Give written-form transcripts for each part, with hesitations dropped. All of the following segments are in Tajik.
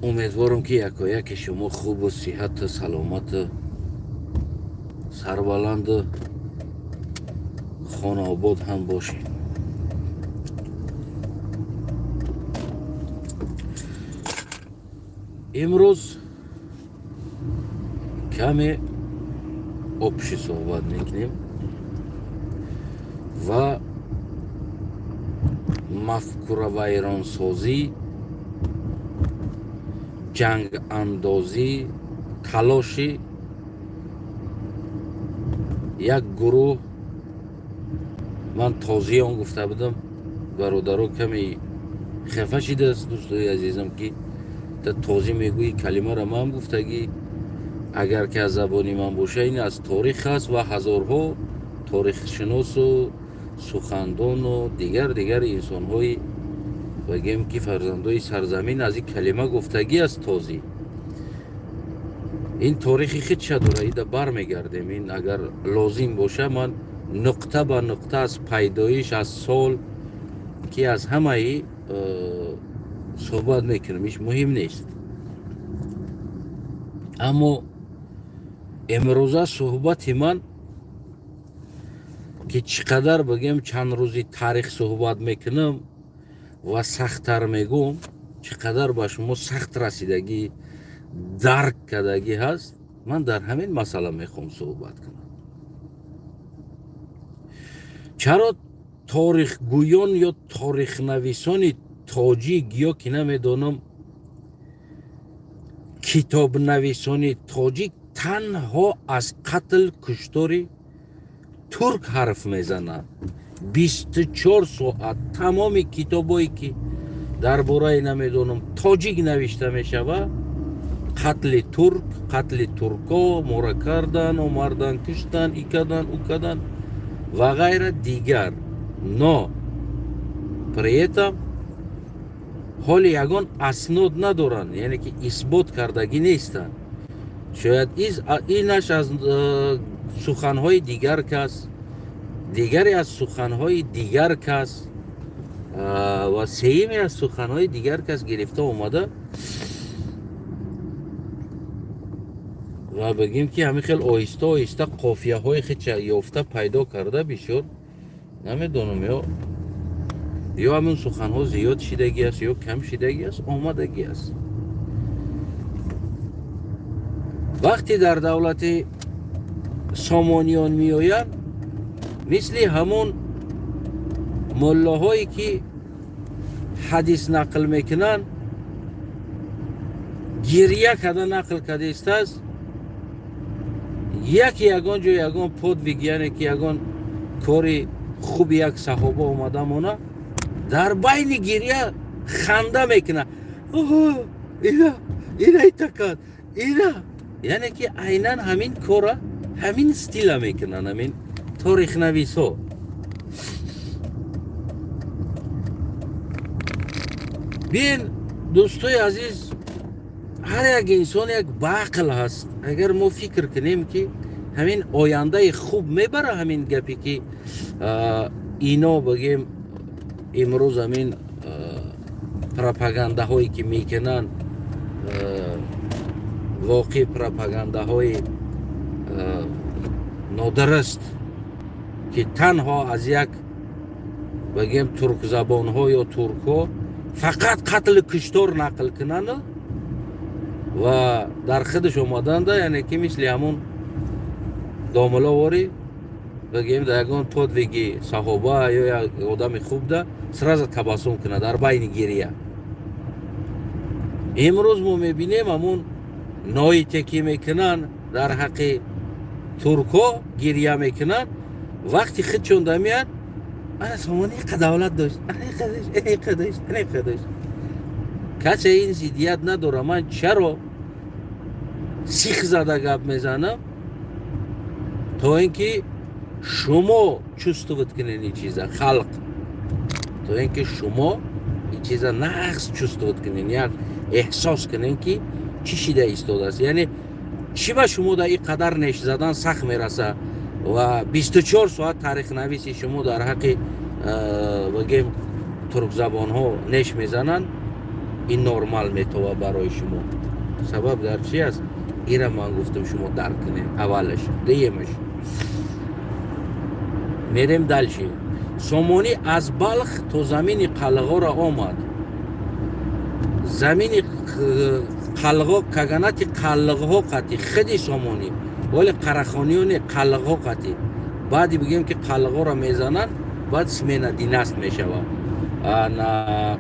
Умедворам, ки якояки шумо хубу сиҳату саломату сарбаланду хонаобод ҳам бошед. Имрӯз каме общий суҳбат мекунем ва мафкуравайронсозӣ, ҷангандозӣ, талоши як гурӯҳ. Ман тозиён гуфта будам, бародаро каме хафа шидааст. Дӯстои азизам, ки та тозӣ мегӯӣ, калимаро ман гуфтагӣ, агар ки аз забони ман боша, ин аз торих аст ва ҳазорҳо торихшиносу сухандону дигар дигар инсонҳои, бигем, ки фарзандои сарзамин аз ин калима гуфтагӣ аст. Тозӣ ин торихи худша дора, ида бармегардем. Ин агар лозим боша, ман нуқта ба нуқта аз пайдоиш, аз сол ки аз ҳамаи суҳбат мекунам, иш муҳим нест. Аммо имрӯза суҳбати ман, ки чӣ қадар, бигем, чанд рӯзи таърих суҳбат мекунам ва сахттар мегӯм, чӣ қадар ба шумо сахт расидагӣ, дарк кардагӣ ҳаст, ман дар ҳамин масъала мехоҳам суҳбат кунам. Чаро торихгӯён ё торихнависони тоҷик ё ки намедонам, китобнависони тоҷик танҳо аз қатл, куштори турк ҳарф мезананд 24 соат? Тамоми китобое ки дар бораи, намедонам, тоҷик навишта мешавад, қатли турк, қатли турко, мора кардан, омардан, куштан, и кардан, ӯ кардан ва ғайра дигар. Но при этом ҳоли ягон аснод надоранд, яъне ки исбот кардагӣ нестанд. Шояд инаш аз суханҳои дигар кас, дигаре аз суханҳои дигар кас ва сеюме аз суханҳои дигар кас гирифта омада ва бигем, ки ҳамин хел оҳиста оҳиста қофияҳои хеча ёфта, пайдо карда. Бисёр намедонам, ё ҳамин суханҳо зиёд шидагӣ аст ё кам шидагӣ аст, омадагӣ аст. Вақте дар давлати Сомониён меоянд, мисли ҳамон муллоҳое ки ҳадис нақл мекунанд, гирья карда нақл кардаистааст. Яке ягон ҷо ягон подвиг, яъне ки ягон кори хуби як саҳоба омада мона, дар байни гирья ханда мекунад: ина, ина итакад, ина. Яъне ки айнан ҳамин кора, ҳамин стила мекунанд ҳамин торихнависҳо. Биен, дӯстои азиз, ҳар як инсон як баақл ҳаст. Агар мо фикр кунем, ки ҳамин ояндаи хуб мебара, ҳамин гапе ки ино, бигем, имрӯз ҳамин пропагандаҳое ки мекунанд, воқеъ пропагандаҳои нодуруст, ки танҳо аз як, бигем, туркзабонҳо ё туркҳо фақат қатлу куштор нақл кунанд ва дар худаш омаданда, яъне ки мисли ҳамун домуловорӣ, бигем, дар ягон подвиги саҳоба ё як одами хубда сразу табассум кунад дар байни гирия. Имрӯз мо мебинем, ҳамун ноите ки мекунанд дар ҳаққи туркҳо, гирья мекунанд, вақти худшон дамиянд: ана Сомонӣ иқа давлат дошт, ана иқа дошт, ана иқа дошт, ана иқа дошт. Касе ин зиддият надора. Ман чаро сих зада гап мезанам? То ин ки шумо чувствовать кунед ин чиза, халқ, то ин ки шумо ин чиза нағз чувствовать кунед, як эҳсос кунед, ки чӣ шида истодааст, яъне чӣ ба шумо дар ин қадар неш задан сахт мераса ва 24 соат таърихнависи шумо дар ҳаққи, бигем, туркзабонҳо неш мезананд. Ин нормал метова барои шумо. Сабаб дар чи аст, ира ман гуфтам, шумо дарк кунед. Аввалаш. Дуюмаш, мерем дальше. Сомонӣ аз Балх то замини Қалғоро омад. Замини Қалғо, каганати Қалғҳо қати хиди Сомонӣ, вале Қарахониёни Қалғҳо қати. Баъди бигем ки Қалғоро мезананд, баъд смена династия мешавад. Ана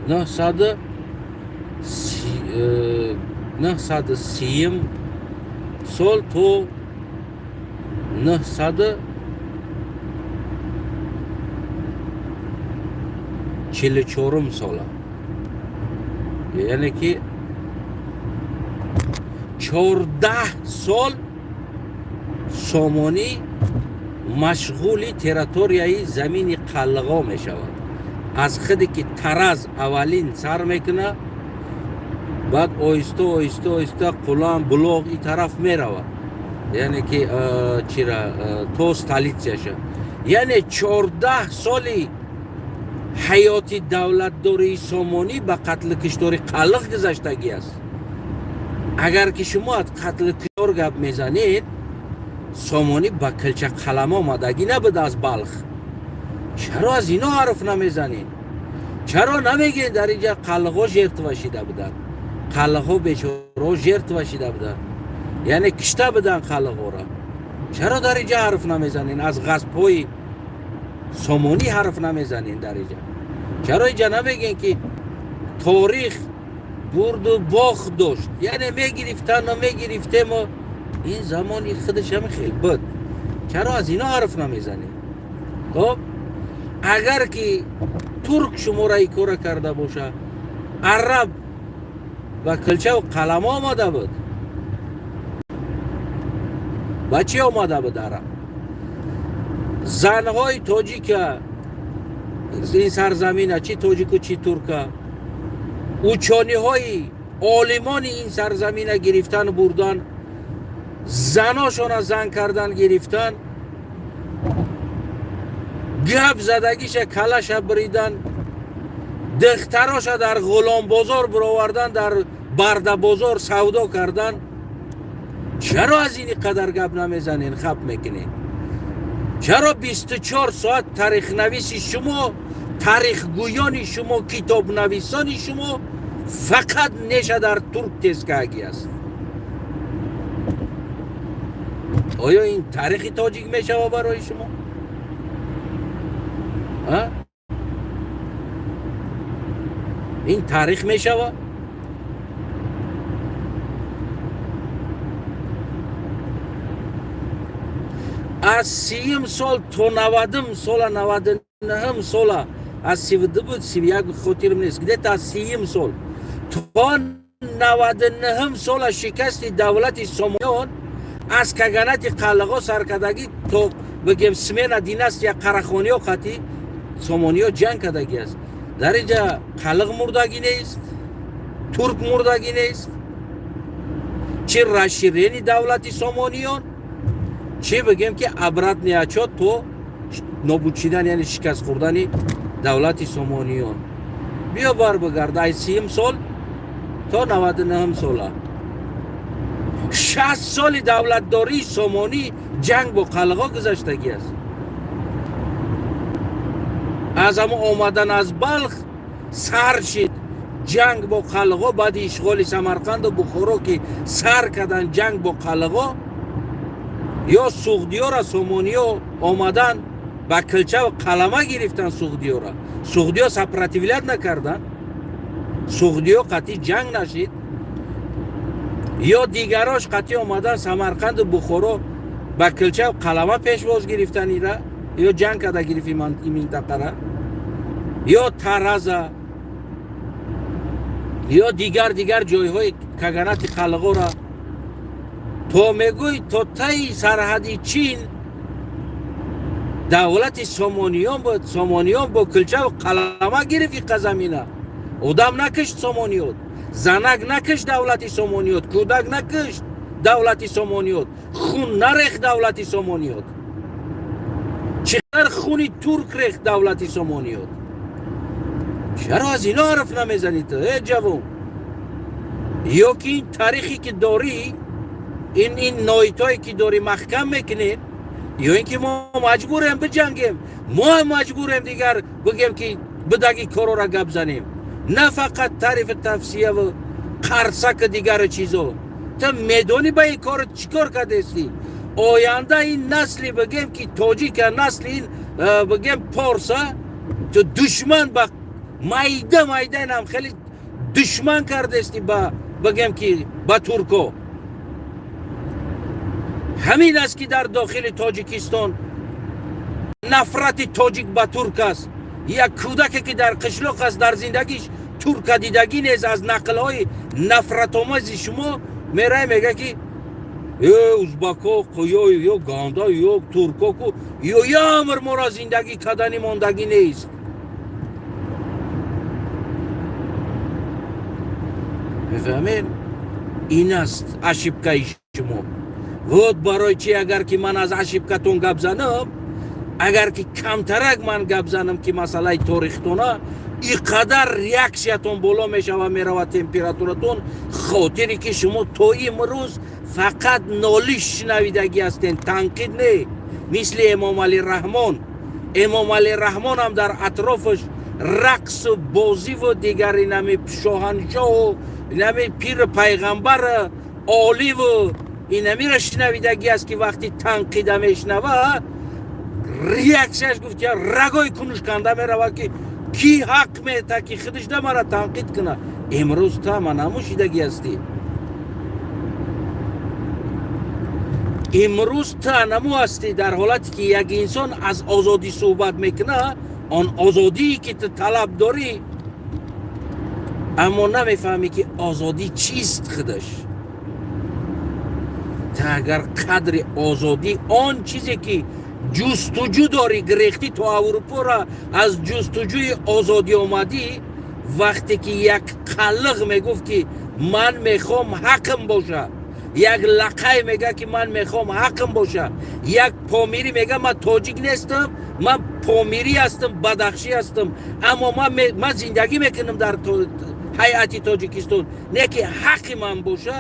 930-м сол то 944-ум сола, яъне ки 14 сол Сомонӣ машғули территорияи замини Қалғо мешавад. Аз худе ки Тараз аввалин сар мекунад, баъд оҳиста, оҳиста, оҳиста Қулам, Булоғ, и тараф меравад, яъне ки чира то столицияша. Яъне 14 соли ҳаёти давлатдории Сомонӣ ба қатлу киштори қалиқ гузаштагӣ аст. Агар ки шумо аз қатлу киштор гап мезанед, Сомонӣ ба килча қалам омадагӣ набуд аз Балх. Чаро аз ино ҳарф намезанед? Чаро намегӯед, дар инҷа қалғо жертва шида буданд, қалғо бечораҳо жертва шида буданд, яъне кишта буданд қалғоро? Чаро дар инҷа ҳарф намезанед? Аз ғасбҳои Сомонӣ ҳарф намезанед дар инҷа. Чаро инҷа намегӯен, ки торих бурду бохт дошт, яъне мегирифтану мегирифтему ин замони худаш ҳами хел буд? Чаро аз ино ҳарф намезанед? Хоб, агар ки турк шуморо ин кора карда боша, араб ба килчаву қалама омада буд? Ба чӣ омада буд араб? Занҳои тоҷика ин сарзамина, чӣ тоҷику, чӣ турка, учёныйҳои олимони ин сарзамина гирифтан, бурдан, заношона зан кардан гирифтан, гап задагиша калаша биридан, духтароша дар ғуломбозор бировардан, дар бардабозор савдо кардан. Чаро аз ин қадар гап намезанен, хап мекунед? Чаро 24 соат тарихнависи шумо, тарихгӯёни шумо, китобнависони шумо фақат неша дар турк тезкаагӣ аст? Оё ин таърихи тоҷик мешава барои шумо? А? Ин таърих мешава? Аз 30-ум сол то 90-ум сола, 99-ум сола, аз 32 буд, 31, хотирм нест, где-то аз 30-ум сол то 99-ум сола шикасти давлати Сомониён, аз каганати Қалғо саркардагӣ то бигем смена династия Қарахониё қатӣ Сомониё ҷанг кардагӣ аст. Дар инҷа қалиқ мурдагӣ нест, турк мурдагӣ нест. Чи расширение давлати Сомониён, чӣ бигем ки обратный отсчёт то нобуд шидан, яъне шикаст хӯрдани давлати Сомониён. Биё бар бигард, ай 30-ум сол то 99-ум сола, 60 соли давлатдории Сомонӣ ҷанг бо қалғо гузаштагӣ аст. Аз ҳамо омадан аз Балх сар шид ҷанг бо қалғо. Баъди ишғоли Самарқанду Бухоро ки сар кардан ҷанг бо қалғо ё суғдиёра, сомониё омадан, ба килчаву қалама гирифтан суғдиёра. Суғдиё сопротивлять накардан, суғдиё қатъи ҷанг нашид. Ё дигарош қатъи омадан, Самарқанду Бухоро ба килчаву қалама пешвоз гирифтан ира, ё ҷанг карда гирифт ин минтақара, ё Тараза, ё дигар дигар ҷойҳои каганати қалғора то мегӯй то таи сарҳади Чин давлати Сомониён буд. Сомониён бо килчаву қалама гирифт иқа замина. Одам накишт Сомониёт, занак накишт давлати Сомониёт, кӯдак накишт давлати Сомониёт, хун нарехт давлати Сомониёт. Чӣ қадар хуни турк рехт давлати Сомониёт? Чаро аз ино ҳарф намезанӣ ту, э ҷавон? Ё ки ин таърихе ки дорӣ, ин ноитое ки дорӣ, маҳкам мекунед, ё ин ки мо маҷбурем биҷангем, мо ҳам маҷбурем дигар бигем ки бидаги корора гап занем, на фақат таърифу тавсияву қарсаку дигару чизо. Ту медонӣ, ба ин кор чӣ кор кардестӣ? Оянда ин насли, бигем ки тоҷика, насли ин, бигем, порса, ту душман ба майда майда инам хеле душман кардести, ба бигем ки ба турко. Ҳамин аст ки дар дохили Тоҷикистон нафрати тоҷик ба турк аст. Як кӯдаке ки дар қишлоқ аст, дар зиндагиш турка дидагӣ нест, аз нақлҳои нафратомези шумо мерай, мега ки э узбако ё ганда ё турко ку ё ямр мора зиндагӣ кардани мондагӣ нест. Мефаҳмед, ин аст ошибкаи шумо. Вот барои чи, агар ки ман аз ошибкатон гап занам, агар ки камтарак ман гап занам, ки масъалаи торихтона, и қадар реаксиятон боло мешава, мерава температуратон, хотире ки шумо то имрӯз фақат нолиш шунавидагӣ ҳастен, танқид не. Мисли Эмомалӣ Раҳмон. Эмомалӣ Раҳмон ҳам дар атрофаш рақсу бозиву дигари нами шоҳаншоҳу нами пиру пайғамбар оливу инамира шунавидагӣ аст, ки вақти танқида мешунава, реаксияш, гуфтия, рагои кунушканда меравад, ки кӣ ҳақ мета, ки худишда мара танқид куна? Имрӯз та ман намушидагӣ ҳастӣ. Имрӯз та наму ҳастӣ. Дар ҳолате ки як инсон аз озодӣ суҳбат мекуна, он озодие ки ту талаб дорӣ, аммо намефаҳмӣ, ки озодӣ чист худаш. Та агар қадри озодӣ, он чизе ки ҷустуҷӯ дорӣ, гирехтӣ то Аврупоро аз ҷустуҷӯи озодӣ омадӣ, вақте ки як қаллиқ мегуфт, ки ман мехоҳам ҳақм боша, як лақай мега, ки ман мехоҳам ҳақм боша, як помирӣ мега, ман тоҷик нестам, ман помирӣ ҳастам, бадахшӣ ҳастам, аммо ман зиндагӣ мекунам дар ҳайати Тоҷикистон, не ки ҳаққи ман боша,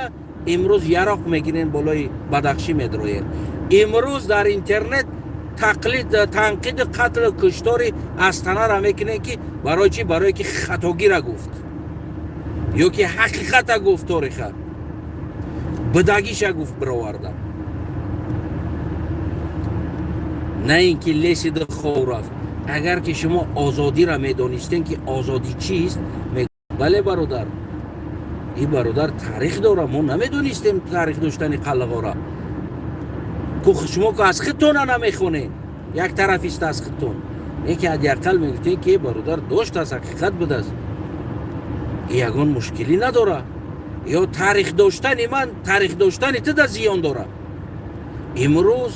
имрӯз яроқ мегирен, болои Бадахшӣ медроен. Имрӯз дар интернет тақлид, танқиди, қатлу куштори Астанара мекунем, ки барои чӣ? Барое ки хатогира гуфт ё ки ҳақиқата гуфт, ториха бидагиша гуфт, бироварда, на ин ки лесиду хов рафт. Агар ки шумо озодиро медонистем, ки озодӣ чист, бале, бародар, ин бародар таърих дора, мо намедонистем таърих доштани қаллағора. Шумо ку аз худтона намехонед, як тарафист аз худтон, не ки ҳадди ақал мегуфтем, ки бародар доштааст, ҳақиқат будааст, ягон мушкилӣ надора. Ё таърих доштани ман таърих доштани ту да зиён дорад? Имрӯз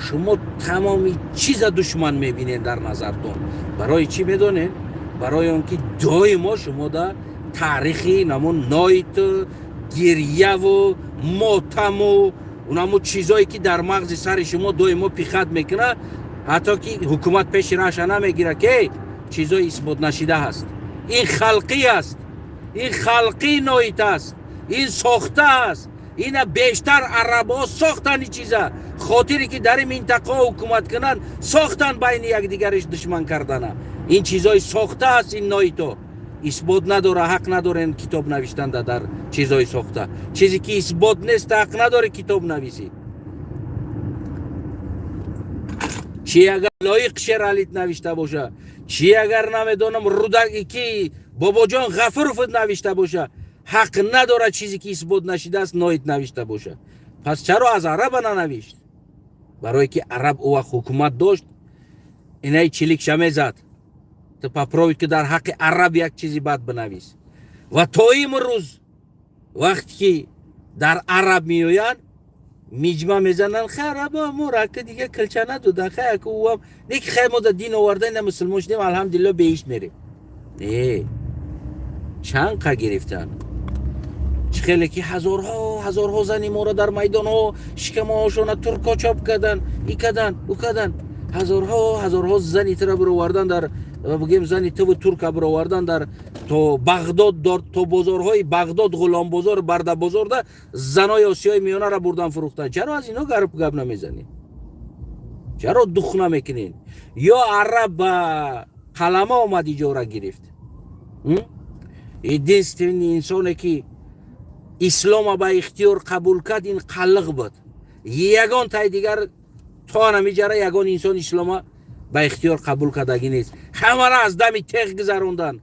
шумо тамоми чиза душман мебинед дар назартон. Барои чӣ медонед? Барои он ки доимо шумо да таърихи намун ноиту гирьяву мотаму унамо чизое ки дар мағзи сари шумо доимо пихат мекунад, ҳатто ки ҳукумат пеши раҳша намегирад, ки чизои исбот нашида ҳаст, ин халқӣ аст, ин халқӣ ноит аст, ин сохта аст, ина бештар арабҳо сохтанд ин чиза, хотире ки дар ин минтақаҳо ҳукумат кунанд, сохтанд байни якдигариш душман кардана. Ин чизои сохта аст, ин ноито исбот надора, ҳақ надорем китоб навиштанда дар чизои сохта. Чизе ки исбот нест, ҳақ надорӣ китоб нависӣ. Чи агар Лоиқ Шералит навишта боша, чи агар, намедонам, Рудаки ки Бобоҷон Ғафуров навишта боша, ҳақ надорад чизе ки исбот нашидааст ноит навишта боша. Пас чаро аз араба нанавишт? Барое ки араб ӯ вақт ҳукумат дошт, инаи чиликша мезад. Ту попробуй ки дар ҳаққи араб як чизи бад бинавис. Ва то имрӯз вақте ки дар араб меоянд, миҷма мезананд, хай, араба мо ракта дига килча надодан, хай, аку уам не ки, хай, мо да дин оварда, ина мусулмон шудем, алҳамдулилло, беҳишт мерем. Не, чанд қа гирифтан? Чӣ хеле ки ҳазорҳо ҳазорҳо зани моро дар майдонҳо шикамоҳошона турко чоп кардан, и кардан, ӯ кардан. Ҳазорҳо ҳазорҳо зани тура бировардан дар, бигем, зани туву турка бировардан дар то Бағдод, то бозорҳои Бағдод, Ғуломбозор, Бардабозорда занои Осиёи Миёнаро бурдан фурӯхтан. Чаро аз ино гап намезанед? Чаро дух намекунед? Ё араб ба қалама омад, иҷора гирифт. Единственный инсоне, ки ислома ба ихтиёр қабул кард, ин қаллиқ буд. Ягон тай дигар то анамиҷара ягон инсон ислома ба ихтиёр қабул кардагӣ нест. Ҳамара аз дами теғ гузарондан.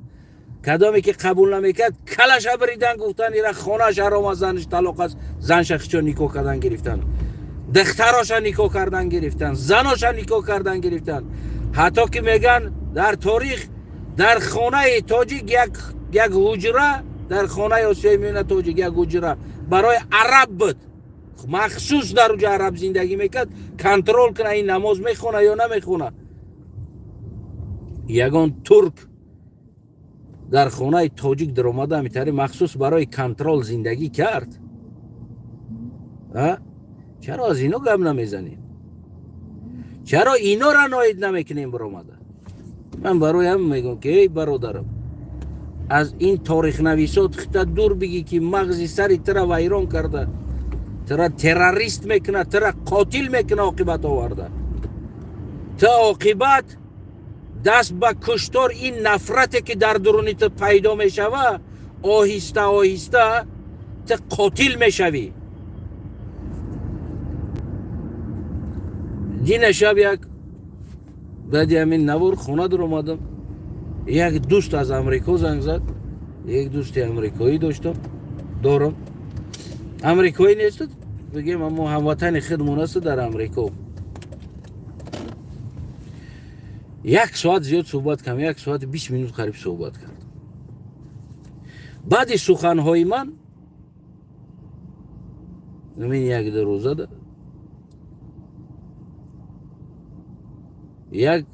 Кадоме ки қабул намекард, калаша биридан, гуфтан, ира хонааш ҳаром аст, занаш талоқ аст. Занша хичо никоҳ кардан гирифтан, духтароша никоҳ кардан гирифтан, заноша никоҳ кардан гирифтан. Ҳатто ки меган, дар торих дар хонаи тоҷик як ҳуҷра, дар хонаи Осиёи Миёна тоҷик як ҳуҷра барои араб буд махсус. Дар уҷа араб зиндагӣ мекард, контроль куна, ин намоз мехона ё намехона. Ягон турк дар хонаи тоҷик даромада, ҳамитари махсус барои контроль зиндагӣ кард? Чаро аз ино гап намезанем? Чаро инора ноид намекунем биромада? Ман барои ҳам мегӯям, ки эй бародарам, аз ин торихнависот хита дур бигӣ, ки мағзи сари тира вайрон карда, тира террорист мекунад, тира қотил мекунад. Оқибат оварда, та оқибат даст ба куштор. Ин нафрате, ки дар дуруни ту пайдо мешава, оҳиста оҳиста ту қотил мешавӣ. Дина шаб як баъди ҳамин навор хона дуромадам, як дӯст аз Амрико занг зад. Як дӯсти амрикоӣ доштам, дорам, амрикоӣ нест, бигем, аммо ҳамватани худмон аст дар Амрико. Як соат зиёд суҳбат кардам, 1 соати 20 минут қариб суҳбат кардам. Баъди суханҳои ман ҳамин як-ду рӯзада як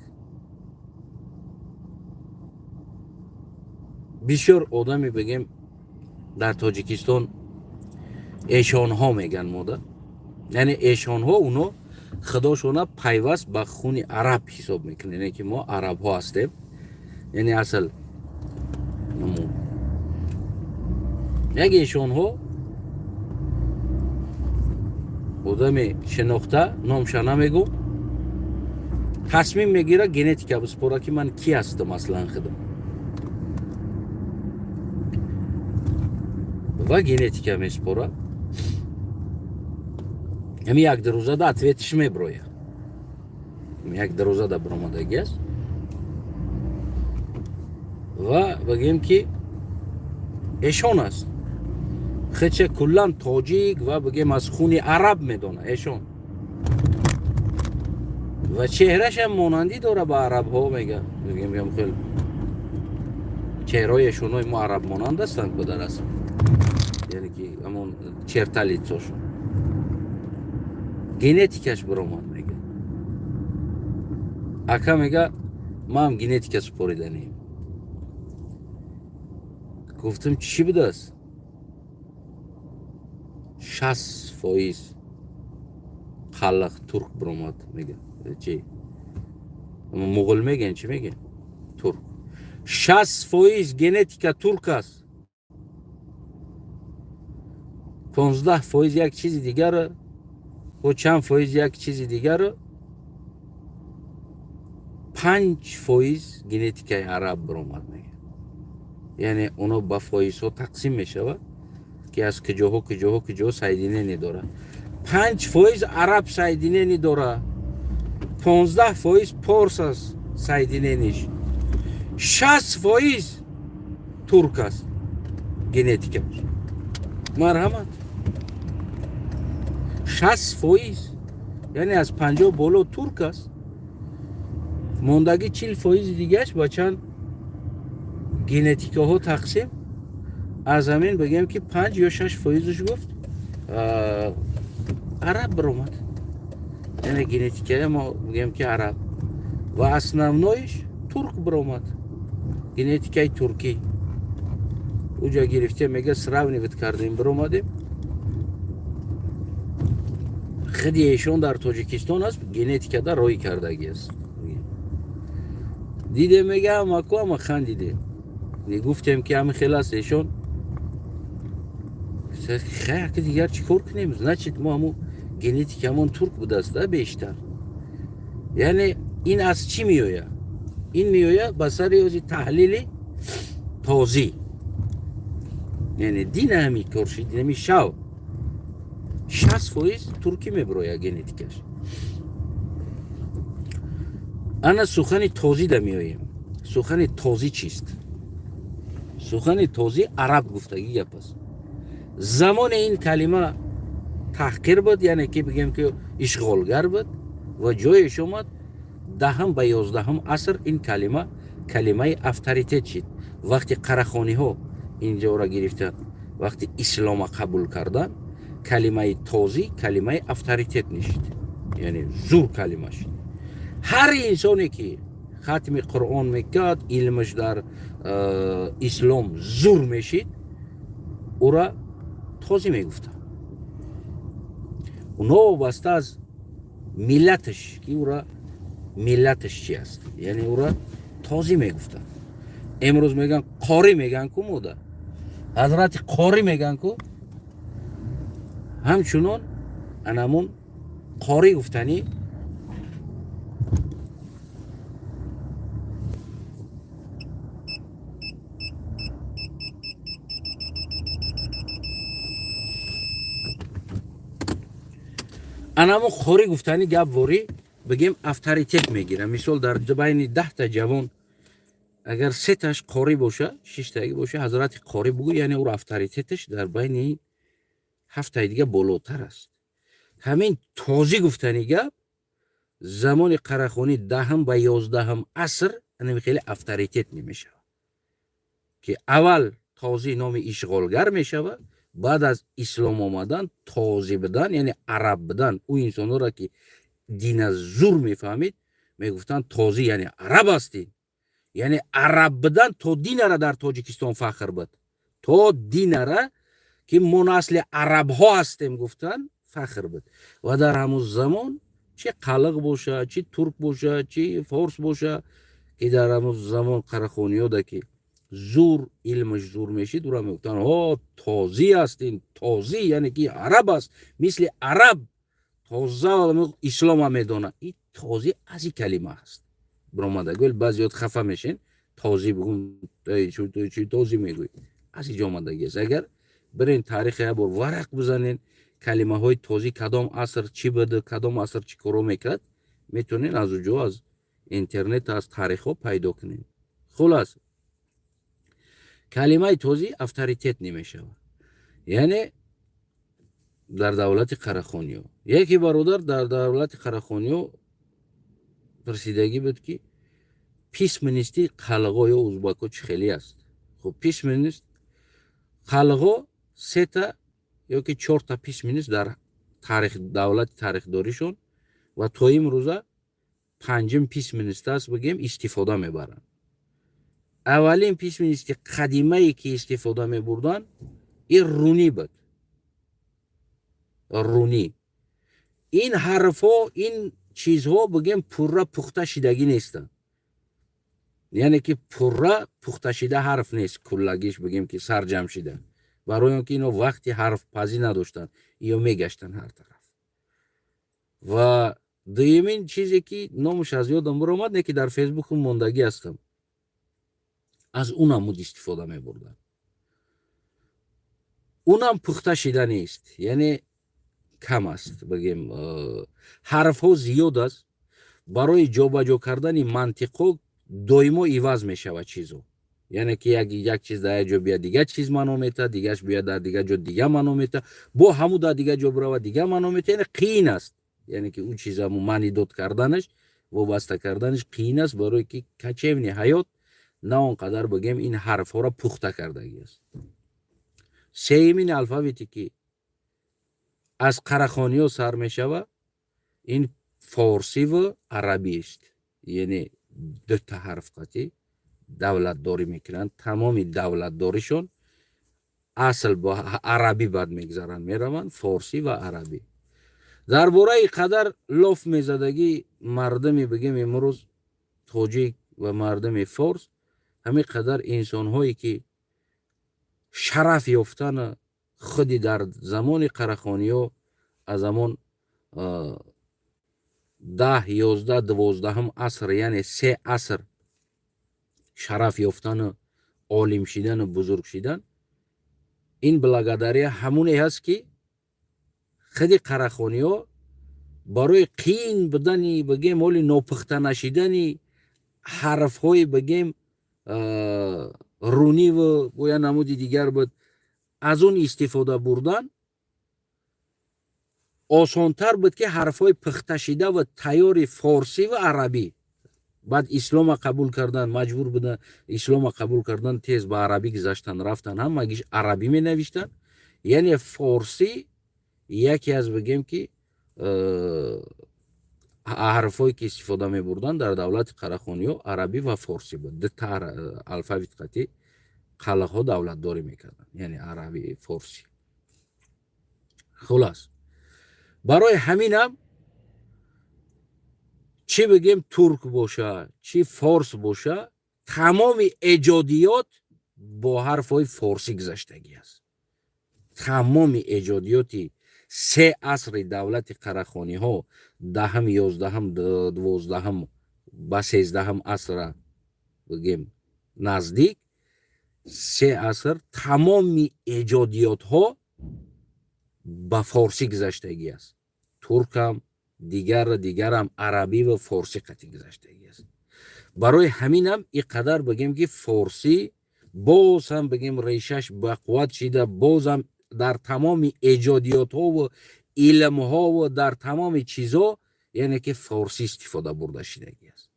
бисёр одаме, бигем, дар Тоҷикистон эшонҳо меган мода, яъне эшонҳо, уно худошона пайваст ба хуни араб ҳисоб мекунанд, яъне ки мо арабҳо ҳастем, яъне асл як эшонҳо одаме шинохта, номша намегӯм, тасмим мегирад генетика биспора, ки ман ки ҳастам аслан худам, ва генетика меспора. Ҳами як-ду рӯзада ответиш меброя. Як-ду рӯзада биромадагӣ аст ва бигем, ки эшон аст, хече куллан тоҷик ва, бигем, аз хуни араб медона эшон ва чеҳрашам монандӣ дора ба арабҳо. Мега, бигем, хел чеҳраҳои эшонҳои мо арабмонанд ҳастанд ку дар асл, яъне ки ҳамон черта лицошон. Генетикаш биромад, мега, ака, мега, ман генетика супориданем. Гуфтам, чӣ будааст? 60% қаллақ турк биромад, мега. Чи, муғул мегӯен, чӣ мегӯен? Турк. 60% генетика турк аст, 15% як чизи дигарро бо чанд фоиз як чизи дигарро, 5% генетикаи араб биромад, мега. Яъне оно ба фоизҳо тақсим мешавад, ки аз куҷоҳо, куҷоҳо, куҷоҳо соединение дорад. 5% араб соединение дорад, 15% порс аст соединениеш, 60% турк аст генетикаш. Марҳамат, 60%, яъне аз 50 боло турк аст. Мондагӣ 40 фоизи дигааш ба чанд генетикаҳо тақсим. Аз ҳамин бигем, ки 5 ё 6 фоизаш, гуфт, араб биромад, яъне генетикаи мо, бигем, ки араб ва основноиш турк биромад, генетикаи туркӣ. Уҷа гирифтем, мега, сравнивать кардем, биромадем. Худи эшон дар Тоҷикистон аст, генетикада рӯй кардагӣ аст. Дидем, мега, амаку ама хандидем, гуфтем ки ҳами хел аст. Эшон хай, дигар чӣ кор кунем? Значит, мо ҳамун генетикамон турк будааст да бештар. Яъне ин аз чӣ меояд? Ин меояд ба сари ози таҳлили тозӣ, яъне дина ҳами кор шид, ҳами шав 60% туркӣ мебирояд генетикаш. Ана сухани тозида меоем. Сухани тозӣ чист? Сухани тозӣ араб гуфтагӣ гап аст. Замоне ин калима таҳқир буд, яъне ки бигем ки ишғолгар буд ва ҷоеш омад 10-ам ба 11-ум аср ин калима калимаи авторитет шид. Вақти қарахониҳо инҷоро гирифтанд, вақти ислома қабул карданд, калимаи тозӣ калимаи авторитет нишид, яъне зур калима шид. Ҳар инсоне ки хатми Қуръон мекард, илмаш дар ислом зур мешид, ӯра тозӣ мегуфтанд, новобаста аз миллаташ, ки ӯра миллаташ чи аст, яъне ӯра тозӣ мегуфтанд. Имрӯз мегӯянд қорӣ, мегӯянд ку мода ҳазрати қорӣ мегӯянд ку, ҳамчунон анамун қорӣ гуфтанӣ. Анамун қорӣ гуфтани гап ворӣ бигем авторитет мегирам. Мисол, дар байни 10-та ҷавон агар сеташ қорӣ боша, шиштаги боша, ҳазрати қорӣ бугӯ, яъне ӯро авторитеташ дар байни ҳафтаи дига болотар аст. Ҳамин тозӣ гуфтани гап замони қарахонӣ 10-ам ба 11-ам аср анами хеле авторитет намешавад, ки аввал тозӣ номи ишғолгар мешавад, баъд аз ислом омадан, тозӣ будан, яъне араб будан, ӯ инсонҳоро ки дина зур мефаҳмид, мегуфтанд тозӣ, яъне араб ҳастӣ. Яъне араб будан то динара дар Тоҷикистон фахр буд, то динара ки мо насли арабҳо ҳастем гуфтан фахр буд. Ва дар ҳамун замон чи қалиқ боша, чи турк боша, чи форс боша, ки дар ҳамун замон қарахониёда ки зур илмаш зур мешид, ӯра мегуфтанд: «О, тозӣ ҳастин, тозӣ, яъне ки араб аст, мисли араб тоза ислома медонад». И тозӣ аз и калима аст биромада. Гӯл баъзеёт хафа мешен, тозӣ бугум, чи тозӣ мегӯй, аз иҷо омадагӣ аст. Агар бирен таърихи як бор варақ бизанен, калимаҳои тозӣ кадом аср чӣ буд, кадом аср чӣ коро мекард, метавонен аз уҷо, аз интернет, аз таърихҳо пайдо кунем. Хулас, калимаи тозӣ авторитет намешавад, яъне дар давлати қарахониё. Яке бародар дар давлати қарахониё пурсидагӣ буд, ки письменности қалғо ё узбако чӣ хеле аст. Хуб, письменность қалғо сета ёки чорта письменность дар таърих давлати тарихдоришон ва то имрӯза панҷум письменность аст, бигем, истифода мебаранд. Аввалин письменности қадимае ки истифода мебурданд, ин рунӣ буд. Рунӣ, ин ҳарфҳо, ин чизҳо, бигем, пурра пухта шидагӣ нестанд, яъне ки пурра пухташида ҳарф нест, куллагиш, бигем, ки сарҷам шида, барои он ки ино вақти ҳарфпазӣ надоштанд, ё мегаштанд ҳар тараф. Ва дуюмин чизе ки номаш аз ёдам биромад, не ки дар Фейсбукум мондагӣ ҳастам, аз он намуд истифода мебурданд, унам пухта шида нест, яъне кам аст, бигем, ҳарфҳо зиёд аст, барои ҷобаҷо кардани мантиқҳо доимо иваз мешавад чизо, яъне ки як чиз дар як ҷо биёд, дигар чиз маъно метаҳад, дигараш биёяд, дар дигар ҷо дигар маъно метаҳад, бо ҳамун дар дигар ҷо биравад, дигар маъно метаҳад. Яъне қиин аст, яъне ки ӯ чиз ҳамун маънидод карданаш, вобаста карданаш қиин аст, барое ки кочевный ҳаёт на он қадар, бигем, ин ҳарфҳоро пухта кардагӣ аст. Сеюмин алфавите ки аз қарахониҳо сар мешавад, ин форсиву арабист, яъне дута ҳарф қатӣ давлатдорӣ мекунанд. Тамоми давлатдоришон асл бо арабӣ бад мегзаранд, мераванд форсӣ ва арабӣ. Дар бораи қадар лоф мезадагӣ мардуми, бигем, имрӯз тоҷик ва мардуми форс, ҳамин қадар инсонҳое ки шараф ёфтана худи дар замони Қарахониҳо, аз ҳамон 10, 11, 12-ҳум аср, яъне се аср шараф ёфтану олим шидану бузург шидан, ин благодаря ҳамоне ҳаст, ки худи Қарахониҳо барои қиин будани, бигем, ҳоли нопухта нашидани ҳарфҳои, бигем, руниву бо як намуди дигар буд, аз он истифода бурдан осонтар буд, ки ҳарфҳои пухташида ва тайёри форсӣ ва арабӣ. Баъд ислома қабул кардан, маҷбур будан ислома қабул кардан, тез ба арабӣ гузаштан, рафтан, ҳамагиш арабӣ менавиштанд. Яъне форсӣ яке аз, бигем, ки ҳарфҳое ки истифода мебурданд дар давлати Қарахониҳо, арабӣ ва форсӣ буд. Дута алфавит қатӣ қалаҳо давлатдорӣ мекарданд, яъне арабӣ, форсӣ. Хулас, барои ҳаминам, чӣ бигем, турк боша, чӣ форс боша, тамоми эҷодиёт бо ҳарфҳои форсӣ гузаштагӣ аст. Тамоми эҷодиёти се асри давлати Қарахониҳо, 10-ҳам, 11-ҳам, 12-ҳам ба 13-ҳам асра, бигем, наздик се аср, тамоми эҷодиётҳо ба форсӣ гузаштагӣ аст. Туркам, дигар дигарам арабӣ ва форсӣ қатӣ гузаштагӣ аст. Барои ҳаминам ин қадар, бигем, ки форсӣ боз ҳам, бигем, решаш бақувват шида, бозам дар тамоми эҷодиётҳову илмҳову дар тамоми чизҳо, яъне ки форсӣ истифода бурда шидагӣ аст.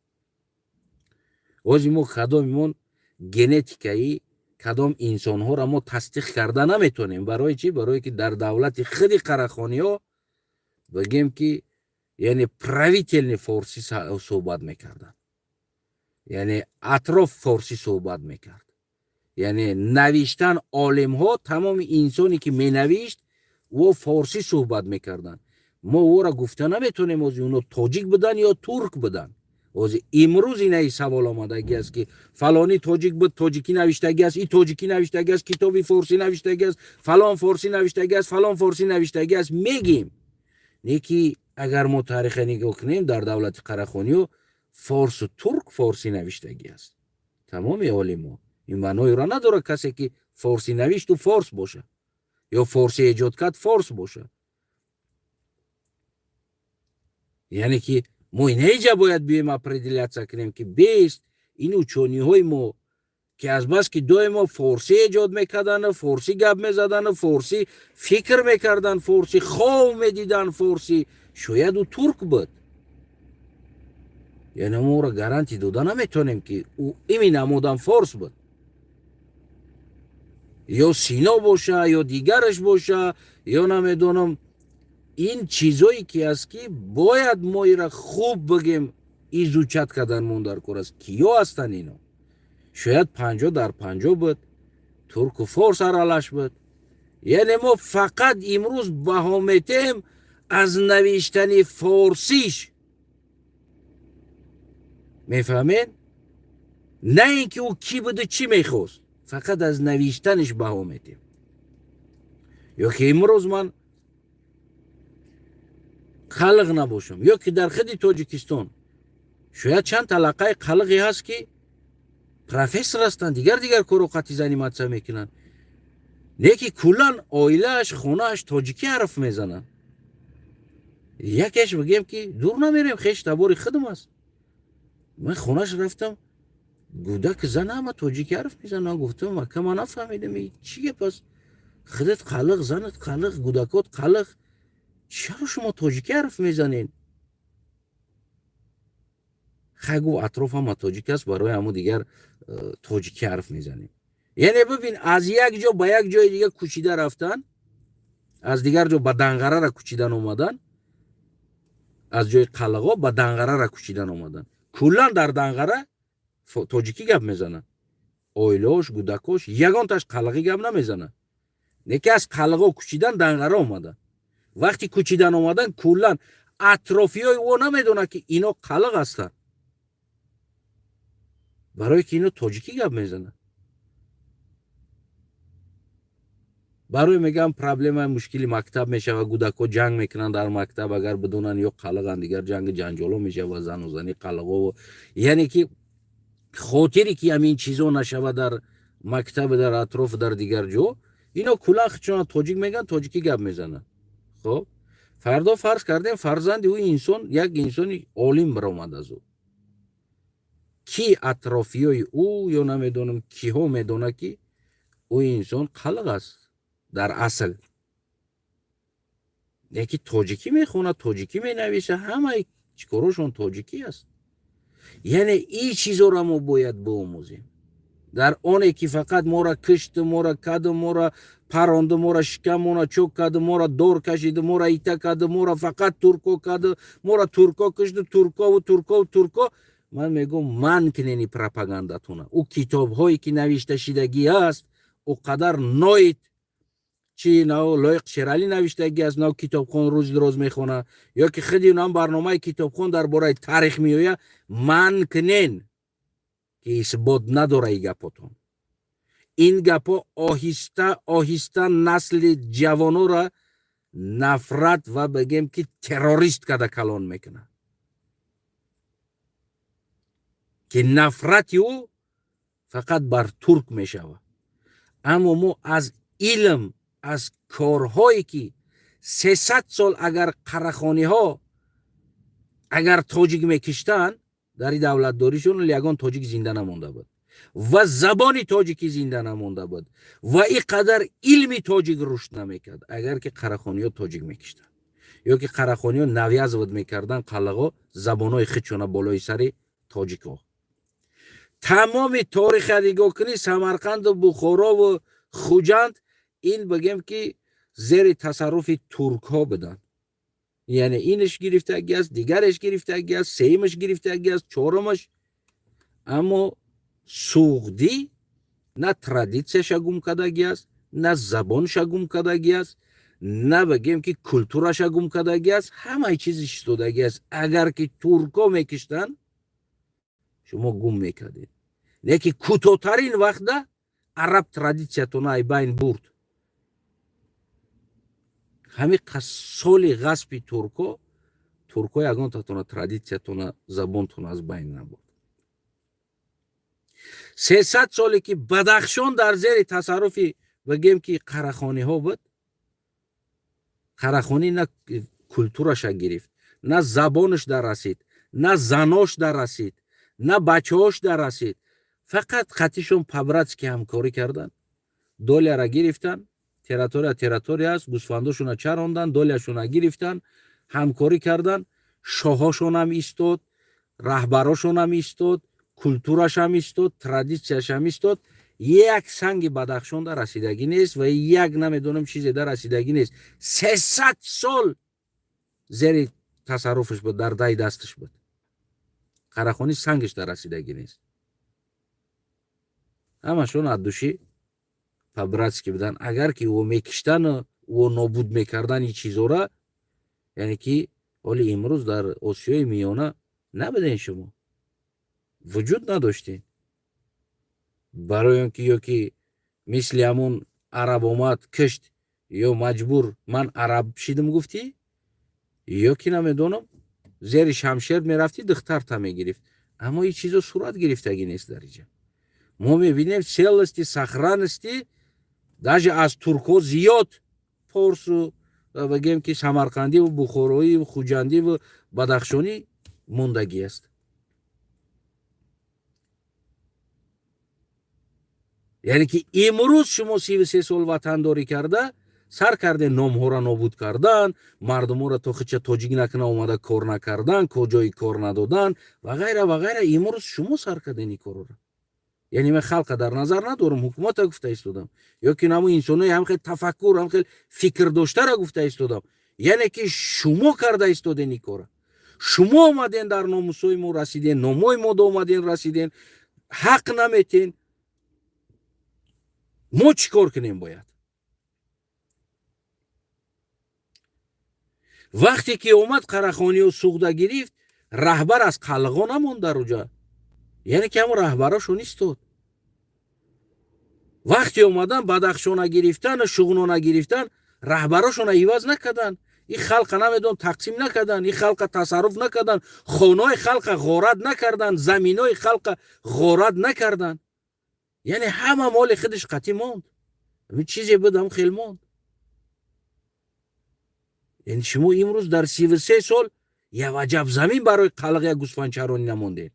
Ози мо кадомимон генетикаи кадом инсонҳоро мо тасдиқ карда наметонем. Барои чӣ? Барое ки дар давлати худи Қарахониҳо, бигем, ки яъне правительный форсӣ суҳбат мекарданд, яъне атроф форсӣ суҳбат мекард, яъне навиштан олимҳо, тамоми инсоне ки менавишт, ӯ форсӣ суҳбат мекарданд. Мо ӯро гуфта наметонем, ози оно тоҷик буданд ё турк буданд. Ози имрӯз инаи савол омадагӣ аст, ки фалонӣ тоҷик буд, тоҷикӣ навиштагӣ аст, и тоҷикӣ навиштагӣ аст, китоби форсӣ навиштагӣ аст, фалон форсӣ навиштагӣ аст, фалон форсӣ навиштагӣ аст, мегим. Не ки агар мо таъриха нигоҳ кунем, дар давлати Қарахониё форсу турк форсӣ навиштагӣ аст, тамоми олимо. Ин маъноеро надорад, касе ки форсӣ навишту форс боша ё форсӣ эҷод кард, форс боша. Яъне ки мо инеҷа бояд биёем, определяться кунем, ки бест ин учёный ҳои мо, ки азбаски доимо форсӣ эҷод мекардану форсӣ гап мезадану форсӣ фикр мекарданд, форсӣ хов медиданд, форсӣ, шояд ӯ турк буд. Яъне мо ӯро гарантия дода наметонем, ки ӯ именно одам форс буд, ё Сино боша, ё дигараш боша, ё намедонам. Ин чизое ки аст, ки бояд мо ира хуб, бигем, изучать кардан мон дар кор аст, киё ҳастанд ино. Шояд 50 дар 50 буд, турку форс аралаш буд. Яъне мо фақат имрӯз баҳо метем аз навиштани форсиш, мефаҳмед, на ин ки ӯ кӣ буду чӣ мехост, фақат аз навиштаниш баҳо метем. Ё ки имрӯз ман қалиқ набошам, ё ки дар худи Тоҷикистон шояд чанд талақаи қалиқе ҳаст, ки профессор ҳастанд, дигар дигар корро қатъи заниматься мекунанд, не ки куллан оилааш, хонааш тоҷикӣ ҳарф мезананд. Якеш, бигем, ки дур намерем, хеш табори худам аст. Ман хонаш рафтам, гудаки зан ҳама тоҷикӣ ҳарф мезананд. Гуфтам: «Ака, ман нафаҳмидам, чӣ гап аст? Худат қалиқ, занат қалиқ, гудакот қалиқ, чаро шумо тоҷикӣ ҳарф мезанед?» Хай, гуфт, атроф ҳама тоҷик аст, барои ҳамо дигар тоҷикӣ ҳарф мезанем. Яъне бибин, аз як ҷо ба як ҷои дигар кӯчида рафтан, аз дигар ҷо ба Данғарара кӯчидан омадан, аз ҷои қалағо ба Данғарара кӯчидан омадан. Куллан дар Данғара тоҷикӣ гап мезанад, оилаош, гудакош ягонташ қалағӣ гап намезанад. Не ки аз қалағо кӯчидан Данғара омада. Вақти кӯчидан омадан, куллан атрофиёи ӯ намедонад, ки ино қалиқ ҳастанд, барое ки ино тоҷикӣ гап мезананд. Барои мегӯям, проблемаи мушкили мактаб мешавад, кӯдакҳо ҷанг мекунанд дар мактаб, агар бидонанд ё қалиқанд, дигар ҷанги ҷанҷоло мешавад, зану зани қалиқову. Яъне ки хотире ки ҳамин чизо нашавад дар мактаб, дар атроф, дар дигар ҷо, ино куллан худшона тоҷик мегӯянд, тоҷикӣ гап мезананд. Хоб, фардо, фарз кардем, фарзанди ӯ инсон, як инсони олим баромад аз ӯ, ки атрофиёи ӯ ё намедонам киҳо медонад, ки ӯ инсон қалиқ аст дар асл, яки тоҷикӣ мехонад, тоҷикӣ менависа, ҳамаи чикорошон тоҷикӣ аст. Яъне ин чизоро мо бояд биомӯзем. Дар оне ки фақат мора кишту, мора каду, мора паронду, мора шикамона чок каду, мора дор кашиду, мора ита каду, мора фақат турко каду, мора турко кишту, туркову туркову турко, ман мегӯм, ман кинени пропагандатона. Ӯ китобҳое ки навишта шидагӣ аст, ӯ қадар ноид чи нав Лоиқ Шералӣ навиштагӣ аст, нав китобхон рӯзи роз мехонад, ё ки худи нам барномаи китобхон дар бораи таърих меояд, ман кунен, ки исбот надора и гапотон. Ин гапҳо оҳиста оҳиста насли ҷавонора нафрат ва бигем ки террорист карда калон мекунад, ки нафрати ӯ фақат бар турк мешавад. Аммо мо аз илм, аз корҳое ки 300 сол агар қарахониҳо агар тоҷик мекиштанд, дар ин давлатдоришон ягон тоҷик зинда намонда буд ва забони тоҷикӣ зинда намонда буд ва ин қадар илми тоҷик рушд намекард, агар ки қарахониҳо тоҷик мекиштанд ё ки қарахониҳо навязывать мекарданд, қалағо, забонҳои худшона болои сари тоҷикҳо. Тамоми ториха нигоҳ кунӣ, Самарқанду Бухорову Хуҷанд ин бигем ки зери тасарруфи туркҳо буданд. Яъне инаш гирифтагӣ аст, дигараш гирифтагӣ аст, сеюмаш гирифтагӣ аст, чорумаш. Аммо суғдӣ на традитсияша гум кардагӣ аст, на забонша гум кардагӣ аст, на бигем ки культураша гум кардагӣ аст, ҳамаи чизиш истодагӣ аст. Агар ки туркҳо мекиштанд, шумо гум мекардед. Лекин кӯтоҳтарин вақта араб традитсиятона ай байн бурд. Ҳамин соли ғасби турко, турко ягонтатона традитсиятона, забонтона аз байн набурд. 300 соле ки Бадахшон дар зери тасарруфи, бигем ки, қарахониҳо буд, қарахонӣ на культураша гирифт, на забонаш дарасид, на занош дарасид, на бачаҳош дарасид. Фақат қатишон по-братски ҳамкорӣ карданд, доляра гирифтанд. Территория территория аст, гӯсфандошона чаронданд, доляшона гирифтанд, ҳамкорӣ карданд. Шоҳошонам истод, раҳбарошонам истод, культурашам истод, традитсияшам истод. Як санги Бадахшон дар расидагӣ нест ва як намедонам чизе дар расидагӣ нест. 300 сол зери тасарруфаш буд, дар дай дасташ буд қарахонӣ, сангаш дар расидагӣ нест. Ҳамашон от души по-братски буданд. Агар ки ӯ мекиштану ӯ нобуд мекардан ин чизора, яъне ки ҳоли имрӯз дар Осиёи Миёна набуден, шумо вуҷуд надоштем. Барои он ки ё ки мисли ҳамон араб омад, кишт, ё маҷбур ман араб шидим гуфтӣ, ё ки намедонам, зери шамшер мерафтӣ, духтарта мегирифт. Аммо ин чизо сурат гирифтагӣ нест. Дар иҷа мо мебинем целости, сохранности, даже аз туркҳо зиёд порсу, бигем ки, самарқандиву бухороиву хуҷандиву бадахшонӣ мондагӣ аст. Яъне ки имрӯз шумо 33 сол ватандорӣ карда, сар карде номҳоро нобуд кардан, мардуморо то хича тоҷик накуна омада кор накардан, ҷои кор надодан ва ғайра ва ғайра. Имрӯз шумо сар кардем ин корро. Яъне ман халқа дар назар надорам, ҳукумата гуфта истодам, ё ки намо инсонои ҳам хел тафаккур, ҳам хел фикр доштара гуфта истодам. Яъне ки шумо карда истоден ин кора. Шумо омаден, дар номусои мо расиден, номои мо омаден, расиден, ҳақ наметен. Мо чӣ кор кунем бояд? Вақте ки омад Қарахониё Суғда гирифт, раҳбар аз қалғо намонд дар уҷа, яъне ки ҳамон раҳбарошон истод. Вақте омадан Бадахшона гирифтан, Шуғнона гирифтан, раҳбарошона иваз накарданд, ин халқа намедон тақсим накарданд, ин халқа тасарруф накарданд, хонаҳои халқа ғорат накарданд, заминои халқа ғорат накарданд. Яъне ҳама моли худаш қатъӣ монд, ҳамин чизе буд, ҳам хел монд. Яъне шумо имрӯз дар 33 сол як ваҷаб замин барои қалғ, як гӯсфандчаронӣ намондед,